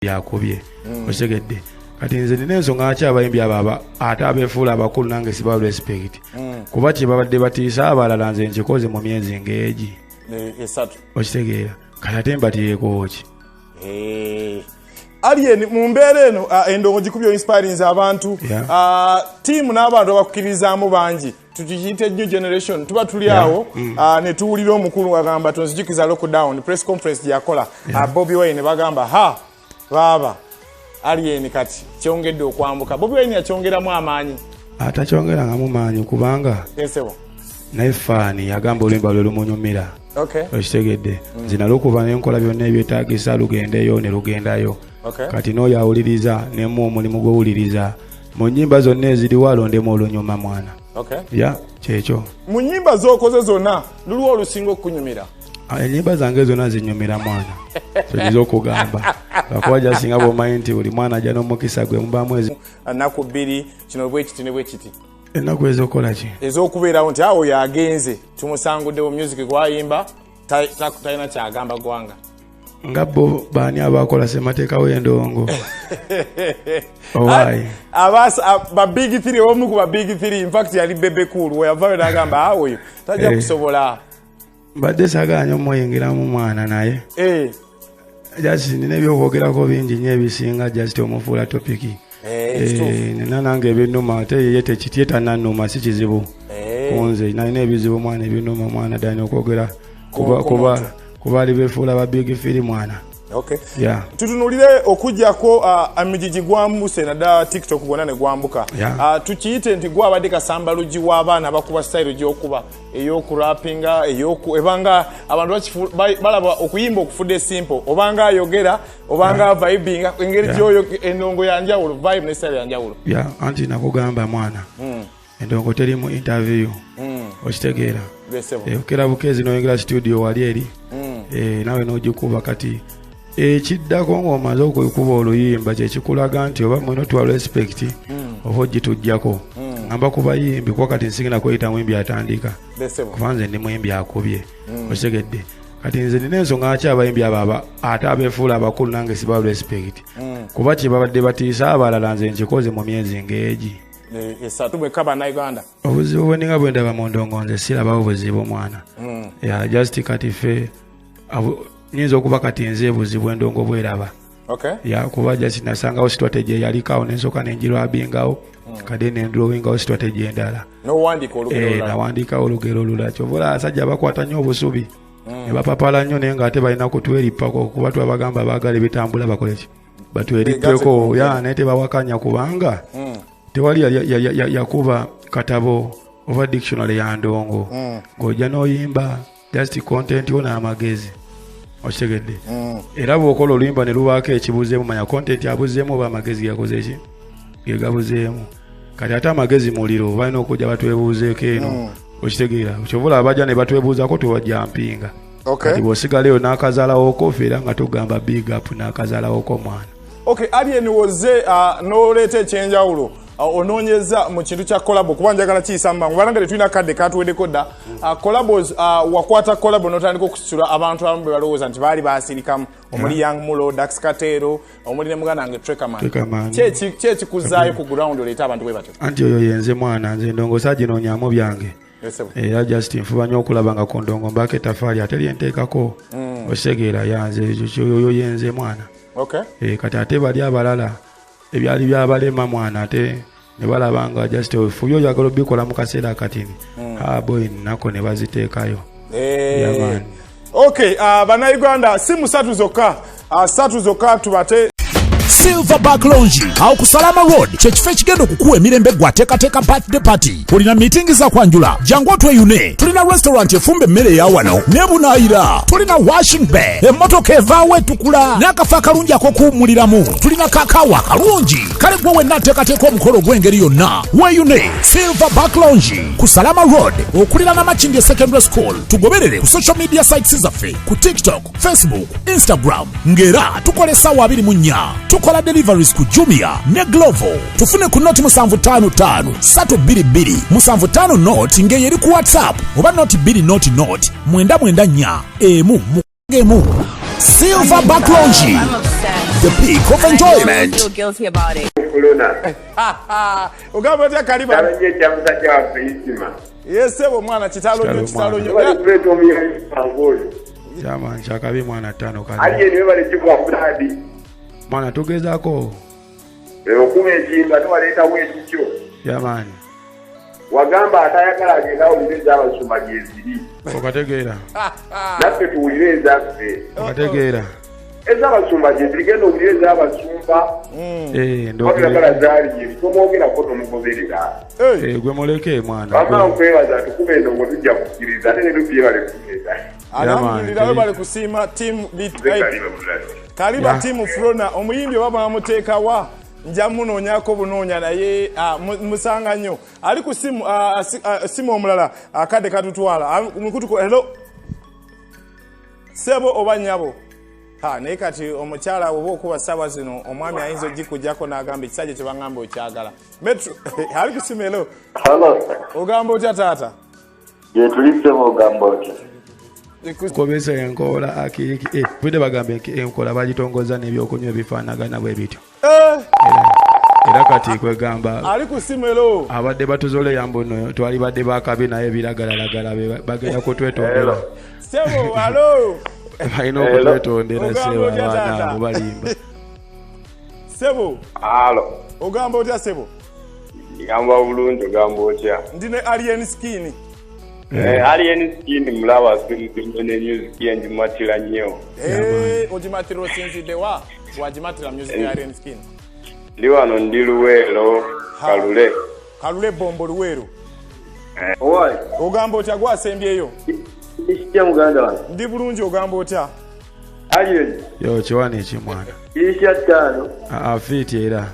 Yakubye, okitegedde? Kati nze nina ensonga lwaki abayimbi abo ate abeefuula abakulu nange siba respect, kuba kye babadde batiisa abalala nze nkikoze mu myezi ng'egi 3. Okitegeera? Kati ate mbatiyeeko ki? Alien, mu mbeera eno, endongo gikubye, inspirinze abantu. Tiimu n'abantu abakukirizaamu bangi, tukiyite new generation. Tuba tuli awo, ne tuwulira omukulu ng'agamba, tonzijukiza lockdown press conference gyakola, Bobi Wine, bagamba ha baaba Alien kati kyongedde okwambuka. Bobi Wine yakyongeramu amaanyi? Atakyongerangamu maanyi, kubanga esebo naye fan yagamba oluyimba lwe lumunyumira. Okitegedde? Nze nalukuba nenkola byonna ebyetaagisa lugendeyo ne lugendayo. Kati n'oyo awuliriza nemu omulimu gw'owuliriza mu nnyimba zonna eziriwo alondemu olunyuma, mwana. Ya, kyekyo. Mu nnyimba z'okoze zonna, luliwo olusinga okukunyumira? Ah, ennyimba zange zonna zinyumira, mwana, kyoyinza okugamba, lwakuba jasinga bw'omanyi nti buli mwana ajja n'omukisa gwe mubaamu Ennaku 2 kino bwe kiti ne bwe kiti. Ennaku ez'okukola ki? Ez'okubeerawo nti awo yagenze, tumusanguddewo, music gwayimba talina kyagamba ggwanga. Nga bo baani abakola semateeka w'endongo owaayi? Ba big three, omu ku ba big three infact yali Bebe Cool, weyavayo n'agamba awo oyo tajja kusobola. Mbadde saagala nnyo omuyingiramu, mwana, naye just nina ebyokwogerako bingi nnyo ebisinga just omufuula topic. Kituufu. Nina nange ebinuma, ate ye tekitye tanannuma, si kizibu kunze. Nalina ebizibu, mwana, ebinuma, mwana, ddala okwogera Ku kuba muntu. Kuba ali befuula ba big three, mwana. Yeah. Tutunulire okugjako emigigi gwambuse naddala TikTok gwonna ne gwambuka. Tukiyite nti gwabadde kasambalugi w'abaana abakuba style gy'okuba ey'okurapinga, ebanga abantu balaba okuyimba okufudde simple, obanga ayogera, obanga avibinga engeri gyoyo endongo yanjawulo, vibe ne style yanjawulo. Ya, anti nakugamba, mwana, endongo teri mu interview, okitegeera? Besebo. Okera bukeezi noyingira studio wali eri, nawe n'ogikuba. Kati ekiddako ng'omaze okukuba oluyimba kyekikulaga nti oba mwena otuwa respect oba ogituggyako. Ngamba ku bayimbi, kuba kati nsigenda kweyita muyimbi atandika, kuba nze ndi muyimbi akubye, okitegedde? Kati nze nina ensonga lwaki abayimbi abo ate abeefuula abakulu nange siba respect, kuba kye babadde batiisa abalala nze nkikoze mu myezi ng'egi 3 bwekka bannayuganda. Obuzibu bweninga bwe ndaba mu ndongo, nze sirabawo buzibu, mwana. Ya, just kati ffe nyinza okuba kati nze buzibu endongo bweraba. Ya, kuba just nasangawo strategy eyaliko nensooka nenjirwabingawo, kade nendrowingawo strategy endala. N'owandiika olugero olulala. Nawandiikawo olugero olulala. Kyova olaba abasajja bakwata nnyo obusubi ne bapapala nnyo, naye ng'ate balina kutwerippako, kuba twabagamba baagala ebitambula bakole ki? Batwerippeko. Begatte. Ya, naye tebawakanya, kubanga tewali yakuba katabo oba dictionary ya ndongo ng'ojja n'oyimba just content wo n'amagezi, okitegedde? Era bw'okola oluyimba ne lubaako ekibuzeemu, manya content abuzeemu oba amagezi gakoze ki ge gabuzeemu. Kati ate amagezi muliro, balina okujja batwebuuzeeko eno, okitegeera? Kyova olaba bajja ne batwebuuzaako, tewajja mpinga. Kati bw'osigala eyo n'akazaalawoko ffe, era nga tugamba big up n'akazaalawoko, mwana. Okay, Alien, woze n'oleeta ekyenjawulo, onoonyeza mu kintu kya collabo, kuba njagala kiyisa mu mangu banange, tetulina kadde katuweddeko dda. Collabos, wakwata collabo n'otandika okusitula abantu abamu be balowooza nti baali basirikamu, omuli Young Mulo, Dax Katero, omuli ne muganda wange Trekaman. Trekaman. Ki ekikuzaayo ku ground oleete abantu bwe batyo? Anti oyo yenze, mwana. Nze ndongo saaginoonyaamu byange. Esebo. Era just nfuba nnyo okulaba nga ku ndongo mbaako etafaali ate lyenteekako, okitegeera? Yanze oyo yenze, mwana. Kati ate bali abalala ebyali byabalema, mwana, ate ne balaba nga just ofubye oyagala obikola mu kaseera akatini, ah boy, nako ne baziteekayo. Yeah, man. Okay, bannayuganda, si musatu zokka, satu zokka tubate. Silverback Lounge awo ku Salama Road kyekifo ekigenda okukuwa emirembe gwateekateeka birthday party, olina meeting za kwanjula, jangu otweyune. Tulina restaurant efumba emmere eya wano ne bunaayira, tulina washing bay, emmotoka evaawo etukula n'akafo akalungi ak'okuwummuliramu, tulina kakaawa akalungi. Kale gwe wenna ateekateeka omukolo ogw'engeri yonna, weeyune Silverback Lounge ku Salama Road okuliraana Makindye Secondary School. Tugoberere ku social media sites zaffe ku TikTok, Facebook, Instagram, ng'era tukola essaawa 24. Tukola deliveries ku Jumia ne Glovo. Tufune ku 0 755 322 75 0, ng'eyo eri ku WhatsApp, oba 0 2 0 0 9 94 1 1. Silverback Lounge. I'm obsessed. The peak of I don't enjoyment. feel guilty about it. Kulona. Ogamba otya Kaliba? Kitalo nnyo ekya musajja waffe Isima. Yesebo omwana, kitalo nnyo, Kitalo kitalo mwana. nnyo. Webale kuleeta omuyange oyo. Kyama kyakabi mwana, ttaano kale. Alien, webale kigwa Fuladi. Mwana, tugezaako. Okuba ekimba tewaleetawo ekikyo. Yamaani. Wagamba atayagala agenda awulire ez'abasumba gyeziri. Okategeera. Naffe tuwulire ezaffe. Okategeera. Ez'abasumba gyeziri, genda owulire ez'abasumba. Eh, Wabiragala ndogere. zaali tomwogerako, tomugoberera. Hey, Eh, gwe muleke mwana. Wamma Gwe. nkwebaza, tukuba endongo tujja kukkiriza, ate ne lupye bale kukkiriza. Alhamdulillah, Yamaani. webale kusiima team Nze Kaliba Buladi. Kaliba. Yeah. Team Frona, omuyimbi oba bamuteekawa, nja munoonyako bunoonya, naye musanga nnyo ali ku simu. Simu omulala, akadde katutwala. Mukutuko, hello sebo oba nnyabo. Ha, naye kati omukyala oba okuba ssaawa zino omwami ayinza ogikugjako n'agamba ekisajja kye baŋŋamba okyagala. Metro ali ku simu, hello. Halo, Ogamba otya taata? gye tuli ssebo, ogamba otya? Kobesa enkola akiiki, eh, budde bagamba enkola bagitongoza n'ebyokunywa ebifaanagana bwe bityo. Eh, Era kati kwegamba ali ku simu, hello. Abadde batuzoleya mbu nno twali badde bakabi, naye ebiragalalagala bagenda kutwetondera. Sebo, hello. Balina okutwetondera. Ogamba Sebo, otya, abaana taata? abo balimba. Sebo. Alo. Ogamba otya sebo? Gamba bulungi, ogamba otya? Ndi ne Alien Skin. Eh, Alien Skin mulaba sinzimbe ne music ye ngimatira nnyo. Eh, ogimatira osinzidde wa wagimatira music ya Alien Skin? Ndi wano, ndi Luweero, Kalule. Kalule Bombo, Luweero. Owaayi, Ogamba otya gwasembyeyo? Kitya muganda wange? Ndi bulungi, ogamba otya? Alien, Yo, kiwani ekimwana. Kirisya ttaano, Afiiti era.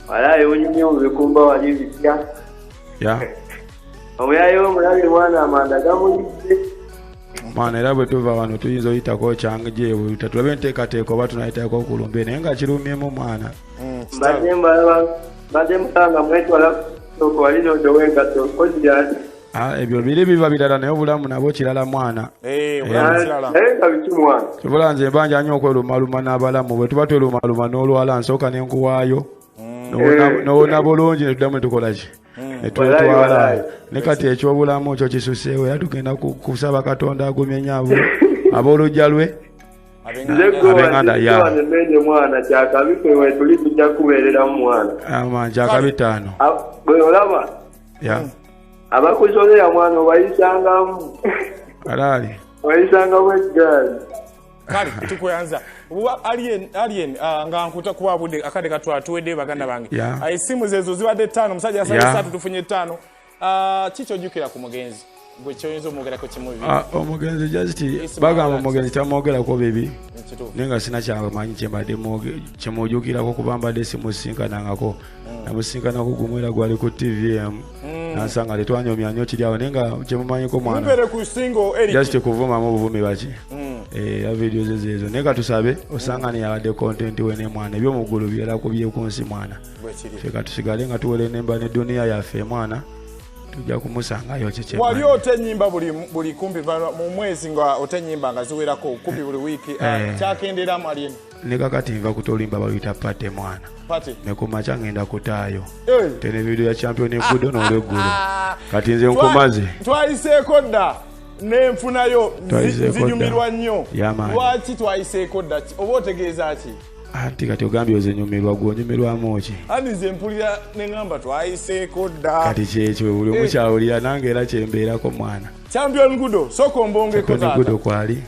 Walayi onyumye mu bikumba wali bitya. Ya. Omuyayi w'omulabi mwana amanda gamulidde. Mwana, era bwe tuva wano tuyinza oyitako kyanjebuta tulabe enteekateeka oba tunayitako okulumbe, naye nga kirumyemu mwana. Mbadde mbalaba, mbadde mulaba nga mwetwala soko wali n'odowa engatto kozira. Ah, ebyo biri biba birala, naye obulamu nabwo kirala mwana. Eh, obulamu kirala. Naye nga biki mwana? Kibula nze mbanja nnyo okwerumaluma n'abalamu. Bwe tuba twerumaluma n'olwala, nsooka ne nkuwaayo. N'owona bulungi, ne tuddamu ne tukola ki, ne twetwala. Walayi. Ne kati ekyobulamu kyo kisuseewo, era tugenda kusaba Katonda agumye nnyo aboolujja lwe. Nze gwe Ab'enganda, ya. wano emende mwana kyakabi, ffe wetuli tujja kubeereramu mwana. Amanja akabitaano. Bwe olaba Ya. abakusolera mwana obayisangamu. Alaali. Obayisangamu eggaali. Kale tukweyanza. Oba Alien, Alien, nga nkuta kuba budde akadde katwala, tuwedde baganda bange. Esimu zezo zibadde ttaano, omusajja yasabye ssatu, tufunye ttaano. Ki kyojjukira ku mugenzi gwe kyoyinza omwogerako kimu bibiri? Ah, omugenzi just Ismail bagamba Alex. omugenzi tamwogerako bibi, Kituufu. naye nga sina kyamanyi kyembadde kyemujukirako kuba mbadde simusinkanangako. Namusinkanako gumu era gwali ku TVM, nansanga tetwanyomya nnyo kiri awo, naye nga kyemumanyiko mwana Mubeere ku single Eric. Just kuvumamu obuvumi baki. Eh, era video ze zeezo, naye katusabe osanga neyabadde content we ne mwana ebyomuggulu birala ku byekunsi mwana. Bwe kiri. Ffe katusigale nga tuwelenemba ne duniya yaffe mwana, tujja kumusangayo. Wali Kyekyemmanyi. ota ennyimba buli kumpi mu mwezi, nga ota ennyimba nga ziwerako kumpi buli wiiki. Eh. Kyakenderamu Alien? Ne kakati nva kutolimba, baluyita party mwana. Party. Ne kumakya ngenda kutaayo Eh. tene video ya Champion Gudo n'olweggulo. Kati nze nkumaze. Twayiseeko dda nenfunayo Twayiseeko dda. zinyumirwa nnyo. Yeah, man. Lwaki twayiseeko dda? Oba otegeeza ki? Anti kati ogambye ozinyumirwa, gwe onyumirwamu ki? Ani nze mpulira neŋŋamba twayiseeko dda. Kati kyekyo buli omu kyawulira, nange era kyembeerako mwana. Champion Gudo, sooka ombongeko. Champion Gudo Taata. kwali.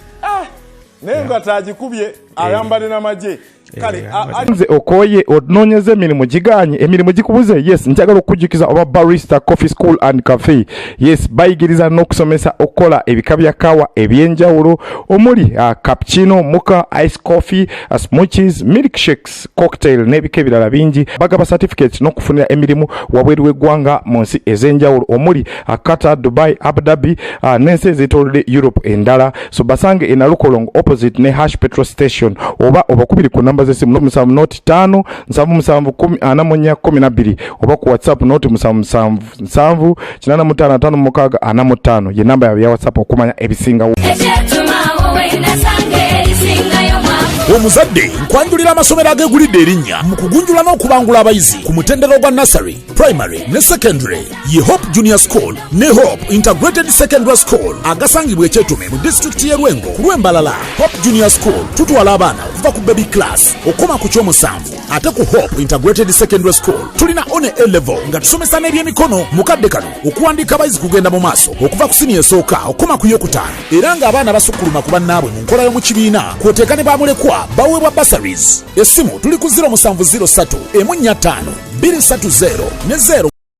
Naye nga tagikubye ayambadde n'amagye. Kale Nze okooye onoonyeza emirimu giganye, emirimu gikubuze. Yes, njagala okukujjukiza oba Barista Coffee School and Cafe. Yes, bayigiriza n'okusomesa okukola ebika bya kawa ebyenjawulo omuli cappuccino, mocha, ice coffee, smoothies, milkshakes, cocktail n'ebika ebirala bingi. Bagaba certificates n'okufunira emirimu wabweru w'eggwanga mu nsi ez'enjawulo omuli Qatar, Dubai, Abu Dhabi, n'ensi ezeetoolodde Europe endala. So basange e Nalukolongo opposite ne Hash petrol station, oba obakubiri ku namba z'essimu 0 7 05 77 10 44 12, oba ku WhatsApp 0 77 7 85 56 45 ye namba yaabwe ya WhatsApp okumanya ebisingawo. Ekyetumawo wenasanga erisingayo mwana. Omuzadde, nkwanjulira amasomero ageegulidde erinnya mu kugunjula n'okubangula abayizi ku mutendera ogwa nursery, primary ne secondary. Ye Hope Junior School ne Hope Integrated Secondary School agasangibwa Ekyetume mu disitulikiti y'e Lwengo ku lw'Embalala. Hope Junior School tutwala abaana okuva ku baby class okukoma ku kyomusanvu, ate ku Hope Integrated Secondary School tulina one A level nga tusomesa n'ebyemikono. Mu kadde kano okuwandiika abayizi kugenda mu maaso okuva ku siniya esooka okukoma ku yokutaano, era ng'abaana basukkuluma ku bannaabwe mu nkola y'omu kibiina, kw'oteeka ne bamulekwa baweebwa bursaries. Essimu tuli ku 0703 145 230 ne 0.